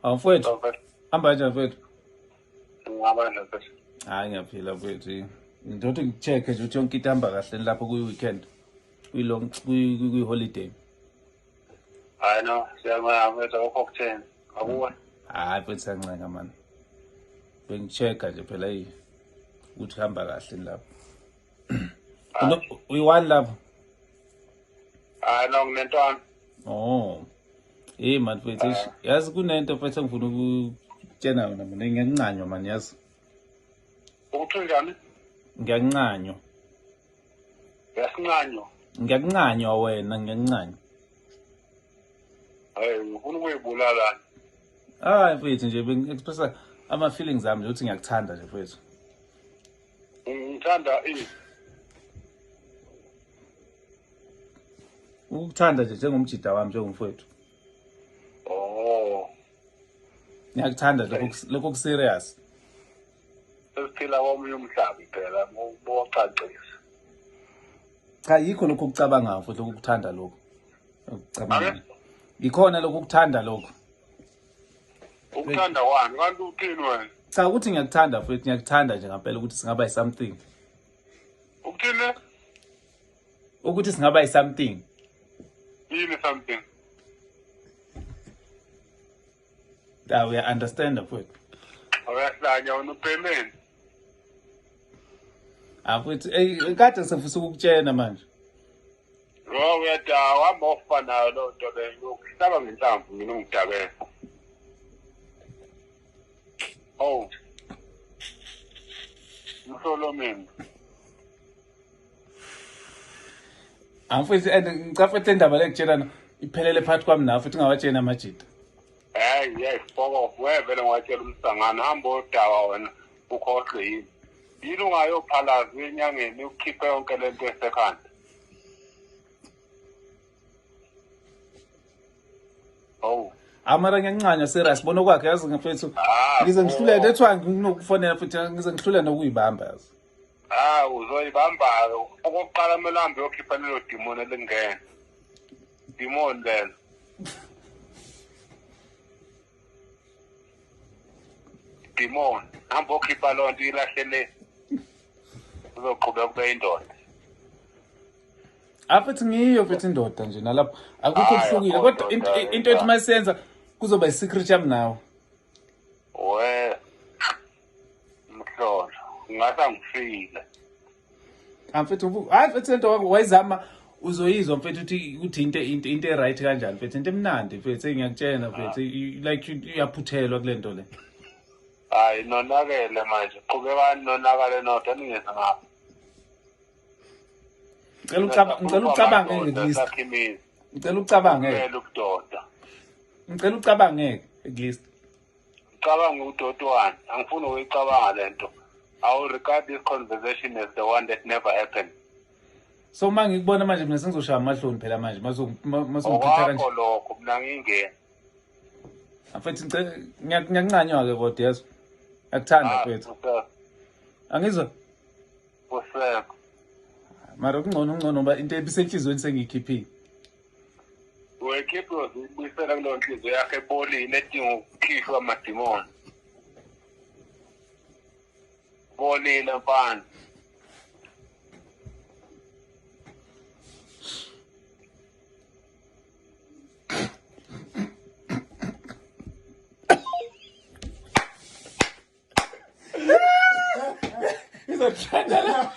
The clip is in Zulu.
Awu mfowethu, hamba kanjani mfowethu? Ngihamba kanjani mfethu? Hayi ngiyaphila mfowethu. Ngizothi ngi-check-e nje ukuthi yonke into ihamba kahle lapho kwi-weekend, kwi-long, kwi-holiday. Hayi no, siyabonga mfethu akukho kutheni. Akuwe. Hayi mfethu siyancenga mani. Bengi-check-a nje phela eyi ukuthi hamba kahle lapho. Uyi-one lapho? Hayi no nginentwana. Oh. Hey man mfethu, eish, yazi kunento mfethu engifuna ukutshena yona mina ngiyancanywa man yazi. Ukuthi unjani? Ngiyancanywa. Uyasincanywa. Ngiyakuncanywa wena, ngiyakuncanywa. Hayi ufuna ukuyibulala. Hayi mfethu nje bengi-expressa ama-feelings ami nje ukuthi ngiyakuthanda nje mfethu. Ngithanda ini? Ukukuthanda nje njengomjida wami njengomfowethu. Oh. Ngiyakuthanda lokho lokho ku-serious. Sesiphila komunye umhlaba phela ngokubocacisa. Cha yikho lokho okucabangayo futhi ukukuthanda lokho. Ukucabanga. Yikhona lokho ukuthanda lokho. Ukuthanda kwani? Kanti uthini wena? Cha ukuthi ngiyakuthanda futhi ngiyakuthanda nje ngempela ukuthi singaba something. Ukuthini? Ukuthi singaba something. Yini something? Da uya understand mfowethu. Uyahlanya wena ubhemeni. Ah futhi eh kade sengifisa ukukutshena manje. Lo uyadawa hamba ofa nayo loo nto leyo uyokuhlaba ngenhlamvu mina ungidabela. Oh. Mhlolo mina. Amfethu and ngicela futhi le ndaba lekutshela iphelele phakathi kwami nawe futhi ungawatsheni amajita. Hey yes, fuck off. Wevele ngiwatshela umsangano hamba odawa wena ukhohlwe yini. Yini ungayophalaza enyangeni ukhiphe yonke lento esekhanda. Oh. Amara ngiyancanywa serious bona kwakhe yazi ngifethu Ah, ngize ngihluleke oh. that's why nginokufonela futhi ngize ngihlule nokuyibamba yazi. Ah, uzoyibamba-ke. Okokuqala kumele uhambe uyokhipha lelo dimoni elingene. Dimoni lelo. Dimoni. Hamba okhipha loo nto ilahle le. Uzoqhubeka kube indoda. Afuthi ngiyo futhi indoda nje nalapho akukho Hayi, kuhlukile akho kodwa ndoda, into ethi mayisenza kuzoba i-secret yami nawe. We. Mhlolo. Ngathi angifile. Mfethu hayi mfethu lento wayizama uzoyizwa mfethu ukuthi ukuthi into into right kanjani mfethu into emnandi mfethu engiyakutshela mfethu like uyaphuthelwa kule nto le. Hayi nonakele manje. Qhubekani nonakale nodwa ningeze ngapha. Ngicela ucabanga ngicela ucabange at least. Ngicela ucabange. Ngicela ukudoda. Ngicela ucabange at least. Ngicabanga udoti wani. Angifuni ukuyicabanga lento. I will regard this conversation as the one that never happened. So uma ngikubona manje mina sengizoshaya amahloni phela manje masongiphatha kanje. Okwakho lokho mina ngingena. Mfethu ngicela ngiyakuncanywa ke kodwa yazi. Ngiyakuthanda mfethu. Angizwa? Usekho. Mara kungcono kungcono ngoba into ebisenhlizweni sengiyikhiphile. Uyikhiphe uzibuyisela kuleyo nhliziyo yakho ebolile edinga ukukhishwa amadimoni. Bolile mfana. Izothanda la.